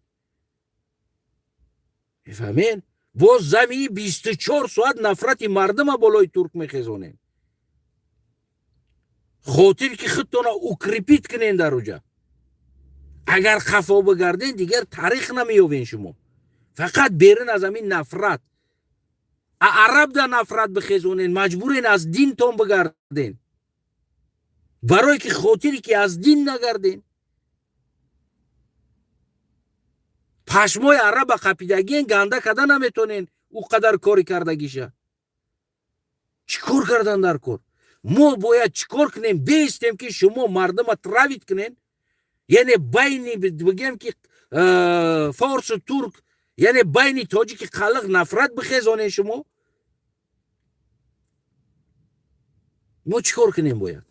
мефаҳмед? Боз замини 24 соат нафрати мардума болои турк мехезонем, хотир ки худтона укрепить кунен дар уҷа. Агар хафо бигарден, дигар таърих намеёбен. Шумо фақат берун аз ҳамин нафрат, араб да нафрат бихезонен, маҷбурен аз динтон бигарден, барое ки хотире ки аз дин нагарден, пашмои араба қапидагиен, ганда карда наметонен. Ӯ қадар кори кардагиша чӣ кор кардан дар кор? Мо бояд чӣ кор кунем, беистем ки шумо мардума травить кунен, яъне байни, бигем ки, форсу турк, яъне байни тоҷики қалиқ нафрат бихезонен шумо? Мо чӣ кор кунем? Бояд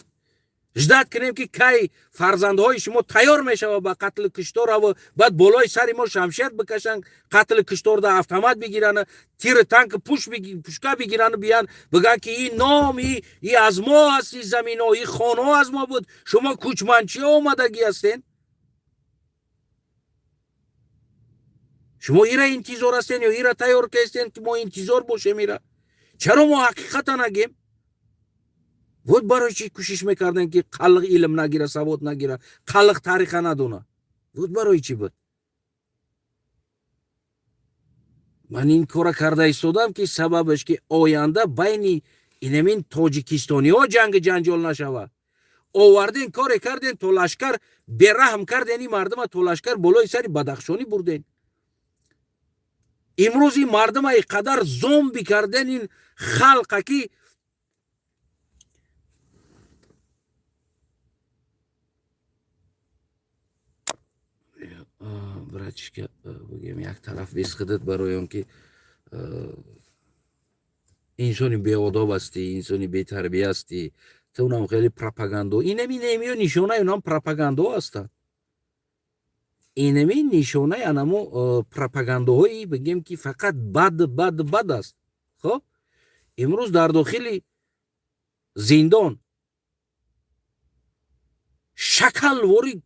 ждать кунем, ки кай фарзандҳои шумо тайёр мешавад ба қатлу киштораву баъд болои сари мо шамшер бикашанд, қатлу кишторда автомат бигиранд, тири танк, пушка бигирану биян бигӯянд, ки ин ном и аз мо аст, и замино, и хонаҳо аз мо буд, шумо кӯчманчиҳо омадагӣ ҳастен. Шумо ира интизор ҳастен ё ира тайёр кастен, ки мо интизор бошем ира? Чаро мо ҳақиқата нагем? Вот барои чӣ кӯшиш мекардем, ки қалиқ илм нагира, савод нагира, қалиқ тариха надона. Вот барои чӣ буд ман ин кора карда истодам, ки сабабаш ки оянда байни инамин тоҷикистониҳо ҷанги ҷанҷол нашавад. Оварден, коре карден, то лашкар бераҳм карден ин мардума, то лашкар болои сари бадахшонӣ бурден. Имрӯз ин мардума и қадар зомби карден ин халқа, ки братишка, бигем, як тараф бесхидат, барои он ки инсони беодоб ҳастӣ, инсони бетарбия ҳастӣ ту. Унам хеле пропагандо, инами немиё нишонаи унам пропагандо ҳастанд, инами нишонаи анамо пропагандоҳои, бигем, ки фақат бад, бад, бад аст. Хоб, имрӯз дар дохили зиндон шакалвори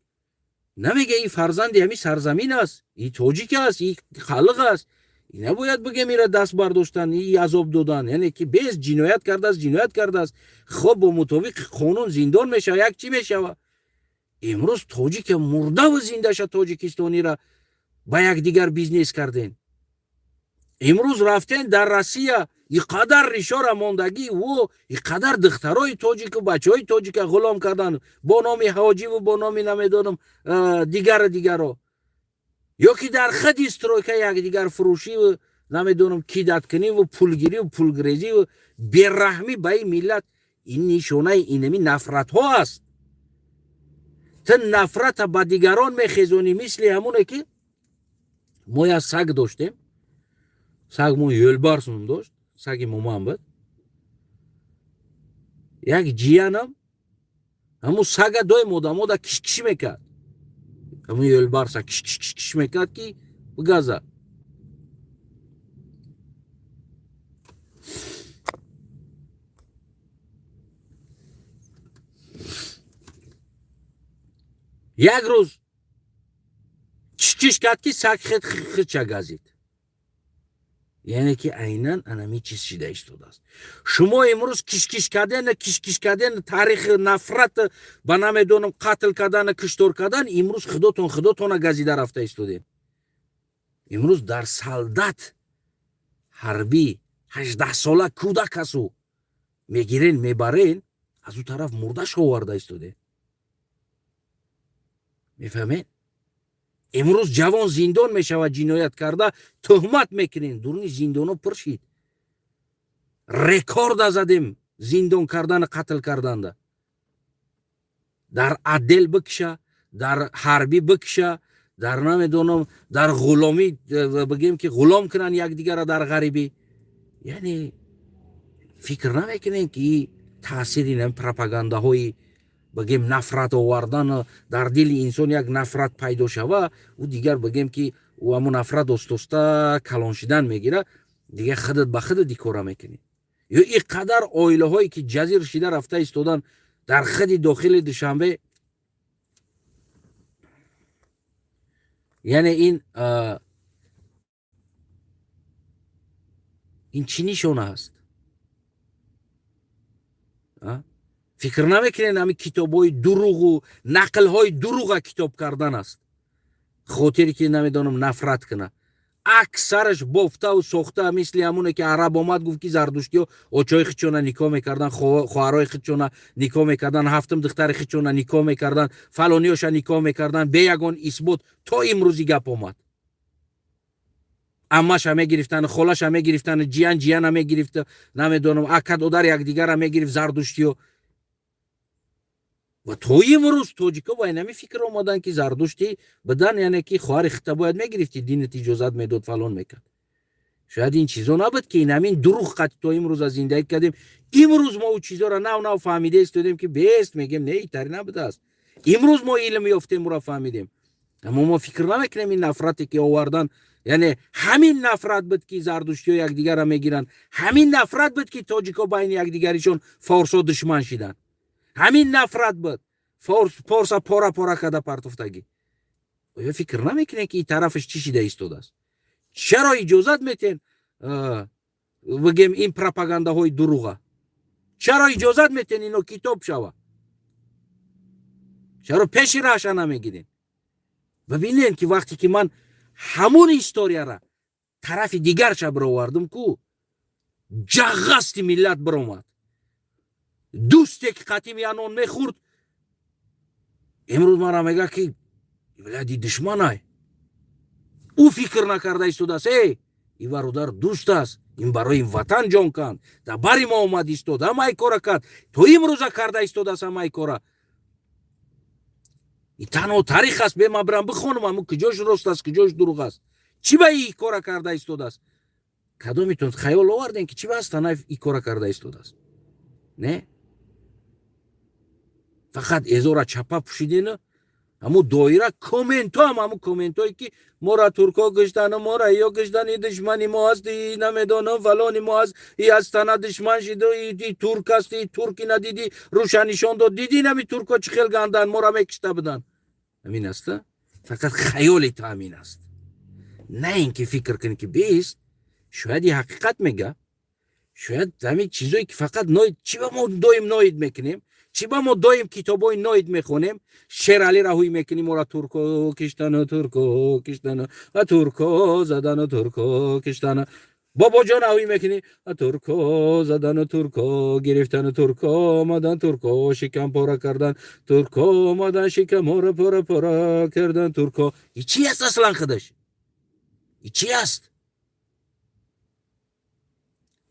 намега, ин фарзанди ҳамин сарзамин аст, и тоҷик аст, и халиқ аст, набояд, бигем, ира даст бардоштан, и азоб додан, яъне ки без ҷиноят кардааст, ҷиноят кардааст, хоб, бо мутобиқи қонун зиндон мешава, як чӣ мешава. Имрӯз тоҷика мурдаву зиндаша тоҷикистонира ба якдигар бизнес карден. Имрӯз рафтен дар Россия, и қадар ришора мондагӣ во, и қадар духтарои тоҷику бачаҳои тоҷика ғулом кардан бо номи ҳоҷиву бо номи намедонам дигару дигаро, ё ки дар худи стройка якдигар фурӯшиву намедонам кидаткуниву пулгириву пулгирезиву бераҳмӣ ба ин миллат. Ин нишонаи инами нафратҳо аст. Ту нафрата ба дигарон мехезонӣ, мисли ҳамоне ки мо як саг доштем. Сагмон Йӯлбарс ном дошт, саги моман буд. Як ҷиянам ҳамун сага доим одамода кишкиш мекард, ҳамун Йӯлбарса кишкиш мекард, ки бигаза. Як рӯз кишкиш кард, ки саг хед хидша газид. Яъне ки айнан анами чиз шида истодааст. Шумо имрӯз кишкиш кардан, кишкиш кардан, таърихи нафрат ба намедонам қатл кардан, киштор кардан, имрӯз худотон худотона газида рафта истодем. Имрӯз дар солдат ҳарбӣ 18-сола кӯдак асу мегирен, мебарен, аз ӯ тараф мурдаш оварда истодем, мефаҳмед? Имрӯз ҷавон зиндон мешавад, ҷиноят карда, тӯҳмат мекунем, дуруни зиндоно пур шид, рекорда задем зиндон кардану қатл карданда. Дар отдел бикша, дар ҳарбӣ бикша, дар намедонам, дар ғуломӣ бигем, ки ғулом кунанд якдигара дар ғарибӣ. Яъне фикр намекунем, ки таъсири пропагандаҳои, бигем, нафрат овардан, дар дили инсон як нафрат пайдо шава, ӯ дигар, бигем, ки ӯ ҳамун нафрат остоста калон шидан мегирад, дигар худат ба худат икора мекунӣ. Ё ин қадар оилаҳое, ки ҷазир шида рафта истодан дар худи дохили Душанбе, яъне ин чӣ нишона аст? Фикр намекунед, ҳамин китобҳои дуруғу нақлҳои дуруға китоб кардан аст, хотире ки намедонам нафрат кунад. Аксараш бофтаву сохта, мисли ҳамоне, ки араб омад, гуфт, ки зардуштиҳо очои худшона никоҳ мекардан, хоҳарои худшона никоҳ мекардан, ҳафтум духтари худшона никоҳ мекардан, фалониёша никоҳ мекардан, бе ягон исбот. То имрӯзи гап омад: аммаша мегирифтан, холаша мегирифтан, ҷиян ҷияна мегирифт, намедонам, ака додар якдигара мегирифт зардуштиҳо. Ва то имрӯз тоҷико ба инами фикр омаданд, ки зардуштӣ бидан, яъне ки хоҳари хита бояд мегирифтӣ, динат иҷозат медод, фалон мекард. Шояд ин чизо набуд, ки инамин дуруғ қати то имрӯза зиндагӣ кардем. Имрӯз мо ӯ чизоро нав нав фаҳмида истодем, ки бест мегем, не, итари набудааст. Имрӯз мо илм ёфтем, ӯро фаҳмидем, аммо мо фикр намекунем, ин нафрате, ки овардан, яъне ҳамин нафрат буд, ки зардуштиҳо якдигарро мегиранд, ҳамин нафрат буд, ки тоҷико байни якдигаришон, форсо душман шиданд, ҳамин нафрат буд, форса пора пора карда партофтагӣ. Оё фикр намекунед, ки ин тарафаш чӣ шида истодааст? Чаро иҷозат метен, бигем, ин пропагандаҳои дуруға? Чаро иҷозат метен ино китоб шава? Чаро пеши раҳша намегирен? Бибинен, ки вақте ки ман ҳамун историяра тарафи дигарша бировардум, ку ҷағғасти миллат биромад. Дӯсте, ки қатим я нон мехӯрд, имрӯз мара мега, ки бляди душманай. Ӯ фикр накарда истодааст: эй, ин бародар дӯст аст, ин барои ватан ҷон канд, дар бари мо омад истод, ҳамаи кора кард, то имрӯза карда истодааст ҳамаи кора. И танҳо таърих аст, бе ман бирам бихонам, аммо куҷош рост аст, куҷош дурӯғ аст, чӣ ба и кора карда истодааст? Кадомитон хаёл овардем, ки чӣ ба Астанаев и кора карда истодааст? Не, фақат эзора чапа пӯшидена, ҳамун доира комментҳо ҳам, ҳамун комментҳое, ки мора турко киштану мора ё киштан, и душмани мо аст, и намедонам, фалони мо аст, и Астана душман шиду, и турк аст, и турки надидӣ, руша нишон дод, дидӣ, нами турко чӣ хел гандан, мора мекишта буданд. Ҳамин аста, фақат хаёли ту ҳамин аст, на ин ки фикр кунӣ, ки бест, шояд и ҳақиқат мега, шояд ҳамин чизое, ки фақат ноид. Чӣ ба мо доим ноид мекунем? Чӣ ба мо доим китобҳои ноид мехонем? Шералиро ҳуй мекунем: мора турко киштану, турко киштану, ва турко задану, турко киштану. Бобоҷона ҳуй мекунӣ: турко задану, турко гирифтану, турко омадан, турко шикам пора кардан, турко омадан, шикамҳоро пора пора кардан, турко. И чӣ аст аслан худаш? И чӣ аст?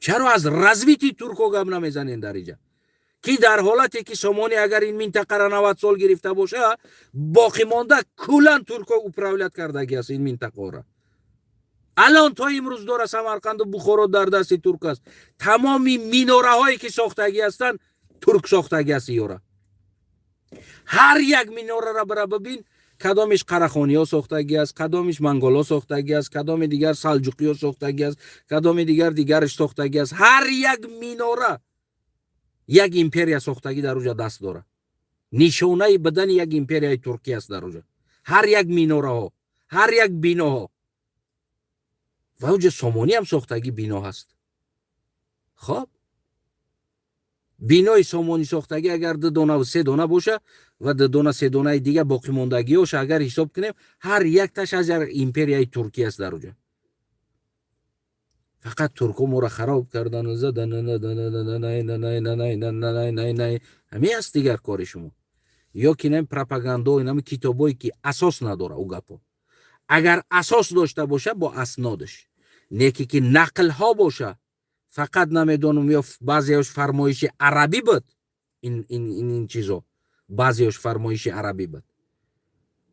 Чаро аз развитии турко гап намезанем дар иҷа, ки дар ҳолате, ки Сомонӣ агар ин минтақара 90 сол гирифта боша, боқӣ монда куллан турко управлять кардаги аст ин минтақаро. Алон то имрӯз дора Самарқанду Бухоро дар дасти турк аст. Тамоми минораҳое, ки сохтагӣ ҳастанд, турк сохтагӣ аст ёра. Ҳар як минорара бира бибин, кадомиш қарахониҳо сохтагӣ аст, кадомиш монголо сохтагӣ аст, кадоми дигар салҷуқиҳо сохтагӣ аст, кадоми дигар дигараш сохтагӣ аст. Ҳар як минора як империя сохтагӣ дар уҷа даст дорад, нишонаи бадани як империяи туркӣ аст дар уҷа, ҳар як минораҳо, ҳар як биноҳо. Ва уҷа Сомонӣ ҳам сохтагӣ бино ҳаст. Хоб, бинои Сомонӣ сохтагӣ агар ду донаву се дона боша ва ду дона, се донаи дига боқимондагиҳоша агар ҳисоб кунем, ҳар якташ аз як империяи туркӣ аст дар уҷа. Фақат турко моро хароб кардану задан, ҳамин аст дигар кори шумо. Ё ки нами пропагандо, нами китобое, ки асос надора. Ӯ гапо агар асос дошта боша, бо аснодаш, неки ки нақлҳо боша фақат, намедонам, ё баъзеош фармоиши арабӣ буд. Ин чизо. Баъзеош фармоиши арабӣ буд.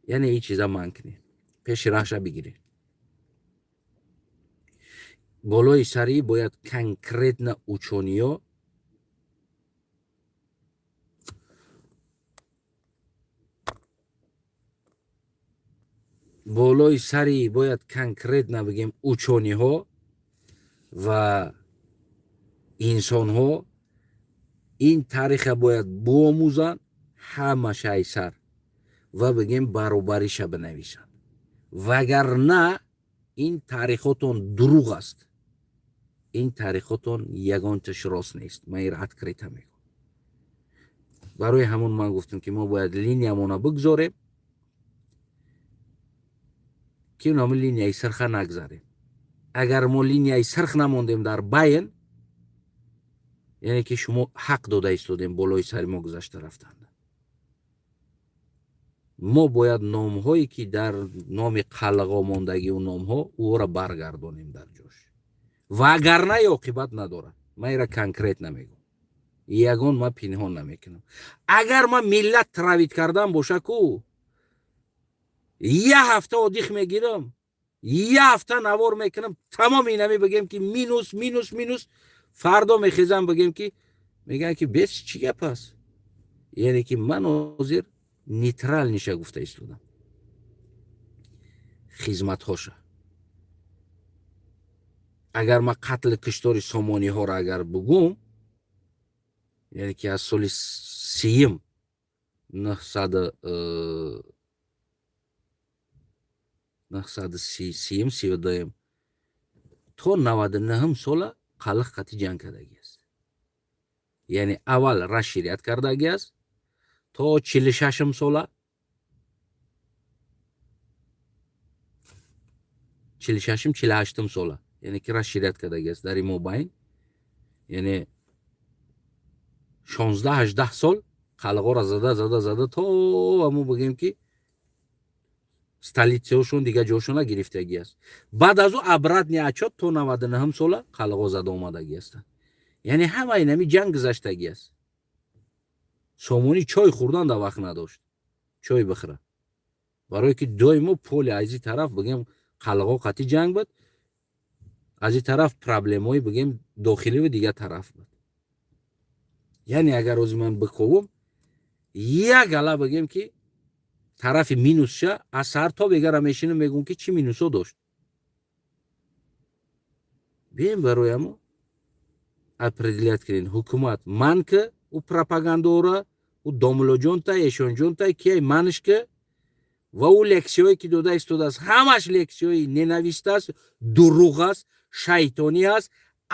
Яъне ин чиза манъ кунед, пеши раҳша бигиред. Болои сари бояд конкретно учёный ё болои сари бояд конкретно бигем учёный ҳо ва инсонҳо ин тариха бояд биомӯзанд ҳамаша айсар ва бигем баробариша бинависанд. Вагарна ин таърихотон дурӯғ аст, ин таърихотон ягонташ рост нест. Ман инро открыто мегӯям. Барои ҳамон ман гуфтам, ки мо бояд линиямона бигзорем, ки ҳамин линияи сирха нагзарем. Агар мо линияи сирх намондем дар байн, яъне ки шумо ҳақ дода истодем болои сари мо гузашта рафтанд. Мо бояд номҳое, ки дар номи қалғо мондагиу номҳо, ӯро баргардонем дар ҷош, вагарна оқибат надорад. Ман инро конкретно мегӯм, ягон ман пинҳон намекунам. Агар ман миллат травить кардан боша ку, як ҳафта отдых мегирам, як ҳафта навор мекунам, тамоми инами бигем, ки минус, минус, минус. Фардо мехезам, бигем, ки мегӯям, ки бес чӣ гап аст. Яъне ки ман ҳозир нейтральный ша гуфта истодам, хизматҳоша. Агар ман қатли киштори сомониҳоро агар бугум, яъне ки аз соли сиюм 930-м, 32-м то 99-м сола қалиқ қатӣ ҷанг кардагӣ аст. Яъне аввал расширять кардагӣ аст то 46-м сола, 46-м, 48-м сола, яъне ки расширять кардагӣ аст дар ин мобайн, яъне 16-18 сол қалғоро зада, зада, зада, то ҳамо бигем, ки столица ошон, дигар ҷошона гирифтагӣ аст. Баъд аз ӯ обратный отсчёт то 99-м сола қалғо зада омадагӣ ҳастанд. Яъне ҳамаи нами ҷанг гузаштагӣ аст. Сомонӣ чой хӯрдан да вақт надошт, чой бихӯра, барое ки доимо поле аз и тараф, бигем, қалғо қатӣ ҷанг буд, аз и тараф проблемаҳои, бигем, дохиливу дигар тараф буд. Яъне агар ҳозир ман биковум як гала, бигем, ки тарафи минусша, аз саҳар то бегара мешинам, мегӯм, ки чӣ минусҳо дошт. Бием, бароямо определять кунед. Ҳукумат ман ки ӯ пропагандора, ӯ домулоҷонта, эшонҷонта, кияй манш ки ва ӯ лексияҳое, ки дода истодааст, ҳамаш лексияҳои ненависть аст, дурӯғ аст, шайтонӣ аст,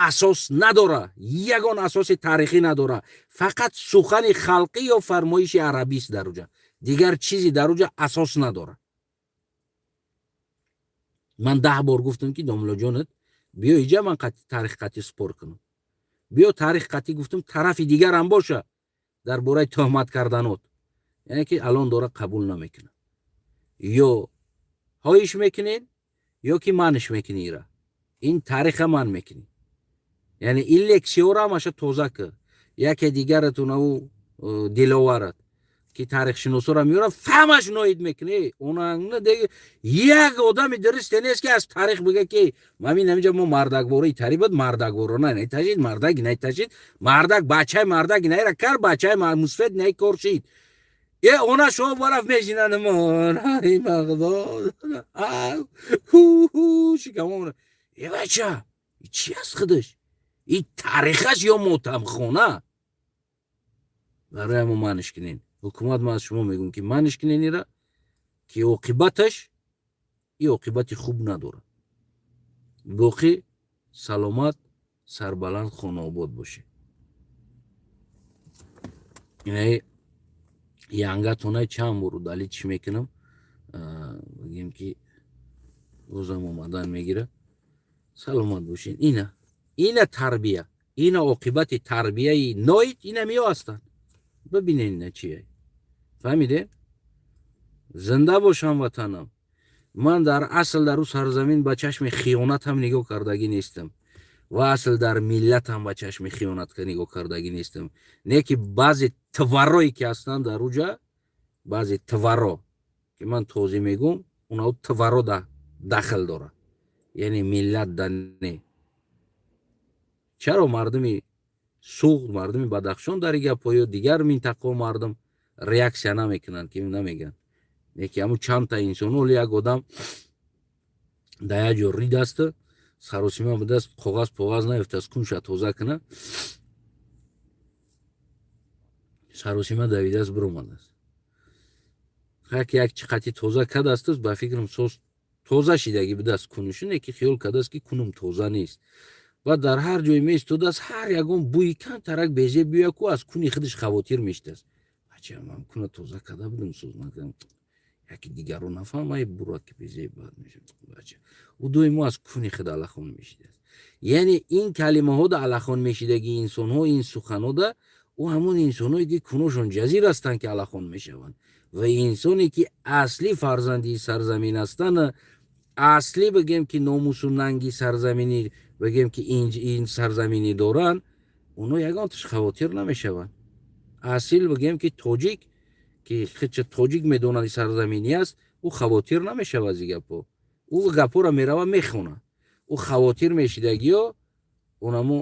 асос надора, ягон асоси таърихӣ надора. Фақат сухани халқӣ ё фармоиши арабист дар уҷа, дигар чизе дар уҷа асос надорад. Ман 10 бор гуфтам, ки домулоҷонат биё иҷа, ман таърих қатӣ спор кунам, биё таърих қатӣ. Гуфтам, тарафи дигарам боша дар бораи тӯҳмат карданот. Яъне ки алон дора қабул намекунад. Ё ҳоиш мекунед, ё ки манш мекунӣ ира, ин таъриха ман мекунӣ. Яъне ин лексияҳоро ҳамаша тоза кар. Яке дигаратун, ав диловарат, ки таърихшиносоро меёрад, фаҳмаш ноид мекунӣ. Як одами дурусте нест, ки аз таърих бига, ки мамин ҳаминҷа мо мардаквораи таърих буд. Мардакворона найташид, мардак найташид, мардак бачаи мардак найра кар, бачаи мусфед най кор шид. Е она шо бараф мешинанд, шикамон. Е бача, чи аст худаш и таърихаш ё мотамхона? Барои ҳамо манш кунен, ҳукумат. Ман аз шумо мегӯям, ки манш кунен ира, ки оқибаташ и оқибати хуб надорад. Боқӣ саломат, сарбаланд, хонаобод бошед. Инаи янгатонаи чанд бор удалить чӣ мекунам, бигем, ки рӯзам омадан мегирад. Саломат бошед. Ина тарбия, ина оқибати тарбияи ноид, ина миё ҳастанд. Бибинед, ина чие, фаҳмиде? Зинда бош, ҳамватанам. Ман дар асл дар ӯ сарзамин ба чашми хиёнат ҳам нигоҳ кардагӣ нестам. Ва асл дар миллатам ба чашми хиёнат нигоҳ кардагӣ нестам. Не ки баъзе тварое ки ҳастанд дар уҷа, баъзе тваро ки ман тозӣ мегӯм, онҳо тваро да дахл дорад, яъне миллат да не. Чаро мардуми Суғд, мардуми Бадахшон дар ин гапҳо ё дигар минтақао мардум реаксия намекунанд, ки намегӯянд? Не ки ҳамун чандта инсон, оли як одам дар як ҷо ридасту саросима будааст, коғаз поғаз наёфтааст, кунша тоза куна, саросима давидааст, биромадааст, як як чӣ қати тоза кардасту, ба фикрам, соз тоза шидагӣ будааст кунушу, не ки хиёл кардааст, ки кунум тоза нест. Баъд дар ҳар ҷое меистодааст, ҳар ягон бӯи камтарак безеб биёяд ку, аз куни худаш хавотир мешидааст: бача, ман куна тоза карда будам, соз накардам, яки дигарро нафаҳмай, бурад ки безеб бад мешавад. Бача, ӯ доимо аз куни худ алахон мешидааст. Яъне ин калимаҳода алахон мешидагии инсонҳо, ин суханҳода, ӯ ҳамон инсонҳое ки куношон ҷазир ҳастанд, ки алахон мешаванд, ва инсоне ки аслӣ фарзанди сарзамин ҳастанд, аслӣ бигем ки номусу нанги сарзаминӣ, бигем ки ин сарзаминӣ доранд, онҳо ягонташ хавотир намешаванд. Асил бигем ки тоҷик, ки худша тоҷик медонад, сарзаминӣ аст, ӯ хавотир намешавад аз ин гапҳо. Ӯ гапҳоро мерава, мехонад. Ӯ хавотир мешидагиё онамо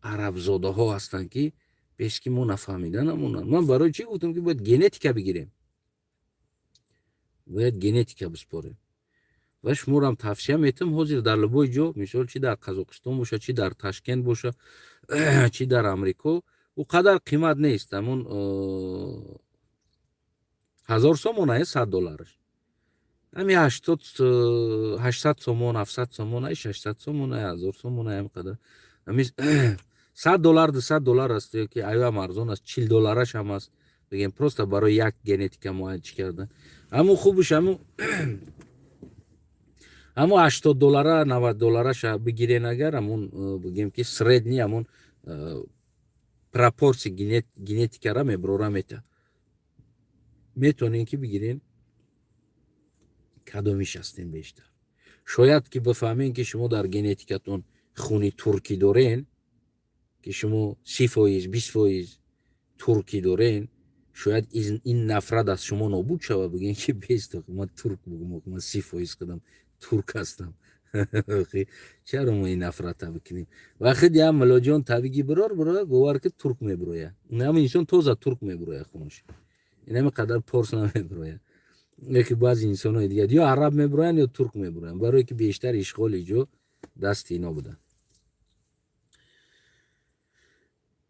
арабзодаҳо ҳастанд, ки беш ки мо нафаҳмида намонанд. Ман барои чӣ гуфтам, ки бояд генетика бигирем, бояд генетика биспорем, ва шуморам тавсия метам. Ҳозир дар любой ҷо, мисол, чи дар Қазоқистон боша, чи дар Ташкент боша, чи дар Амрико, ӯ қадар қимат нест, ҳамон 1000 сомона, 100 доллараш ҳами 80, 800 сомон, 700 сомон, 600 сомон, 1000 сомон, ҳам қадар. Ҳами 100 доллар, 200 доллар аст, ё ки аюам арзон аст, 40 доллараш ҳам аст. Бигем, просто барои як генетика муайян чӣ кардан, ҳамун хубуш ҳамун 80 доллара, 90 доллараша бигирен. Агар ҳамун бигем ки средний ҳамун пропорсия генетикара меброра, мета метавонем ки бигирен, кадомиш ҳастем бештар. Шояд ки бифаҳмем, ки шумо дар генетикатон хуни туркӣ дорен, ки шумо 30%, 20% туркӣ дорен, шояд ин нафрат аз шумо нобуд шавад. Бигем ки бест ман турк бугум, ман 30% қадам турк ҳастам, чаро мо ин нафрата бикунем? Ва худи ҳам милоҷон табиги бирор бироя, бовар ки турк мебироя. Ҳама инсон тоза турк мебироя хунаш, инами қадар порс намебироя. Яки баъзе инсонҳои дигар ё араб мебироянд, ё турк мебироянд, барое ки бештар ишғоли ҷо дасти ино буданд.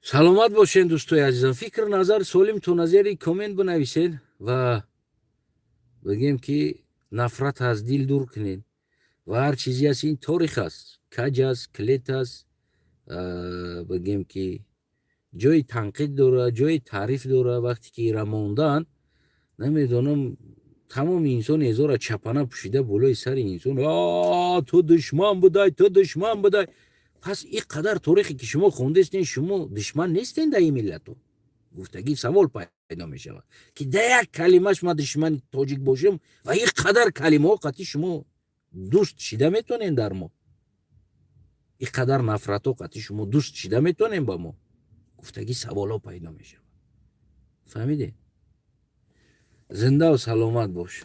Саломат бошен, дӯстои азизам. Фикр, назар солимтона зери коммент бинависед ва бигем ки нафрат аз дил дур кунед. Ва ҳар чизе аст, ин торих аст, каҷ аст, клет аст, бигем ки ҷои танқид дорад, ҷои таъриф дорад. Вақте ки ира мондан, намедонам, тамоми инсони эзора чапана пӯшида болои сари инсон: ту душман будай, ту душман будай. Пас ин қадар торихе ки шумо хондестен, шумо душман нестен дар ин миллату? Гуфтагӣ савол пайдо мешавад, ки да як калимаш ма душмани тоҷик бошем, ва ин қадар калимаҳо қатъи шумо дӯст шида метавонем, дар мо ин қадар нафратҳо қатъи шумо дӯст шида метавонем ба мо? Гуфтагӣ саволҳо пайдо мешавад. Фаҳмидед? Зиндаву саломат бош.